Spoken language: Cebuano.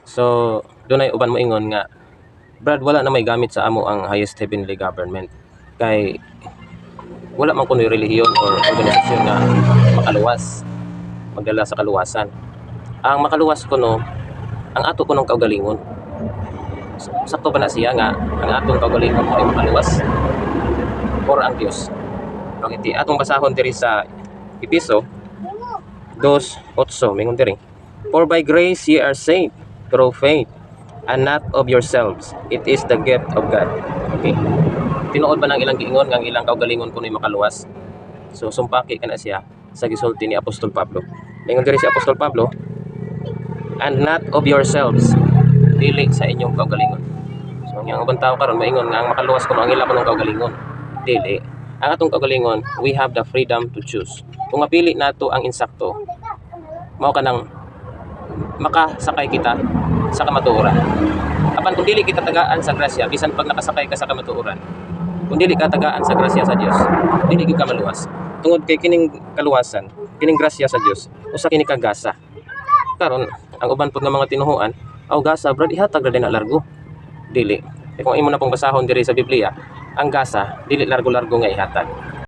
So, dunay uban moingon nga, "Brad, wala na may gamit sa amo ang highest heavenly government kay wala man kuno'y relihiyon or organisasyon nga makaluwas, magdala sa kaluwasan. Ang makaluwas kuno ang ato kunong kaugalingon." Sakto ba na siya nga ang atong kaugalingon ay makaluwas or ang Dios? Okay, ti atong basahon diri sa Epeso 2:8, mingon diri, "For by grace ye are saved through faith, and not of yourselves. It is the gift of God." Okay. Tinuod ba nang ilang giingon nga ang ilang kaugalingon kuno'y makaluwas? So sumpaki kana siya sa gisulti ni Apostol Pablo. Mingon diri si Apostol Pablo, "And not of yourselves," dili sa inyong kaugalingon. So ang ubang tao karon maingon nga ang makaluwas kuno ang ila kunong kaugalingon. Dili. Ang atong kaugalingon, we have the freedom to choose. Kung mapili nato ang insakto, mao kanang makasakay kita sa kamatuoran. Apan kung dili kita tagaan sa grasya, bisan pag nakasakay ka sa kamatuoran, kung dili ka tagaan sa grasya sa Dios, dili gyud ka maluwas. Tungod kay kining kaluwasan, kining grasya sa Dios, usa kini ka gasa. Karon, ang uban pod nga mga tinuhuan, "Aw, gasa, brad, ihatag ra din na largo." Dili. Kay kung imo na pong basahon diri sa Biblia, ang gasa dili largo-largo nga ihatag.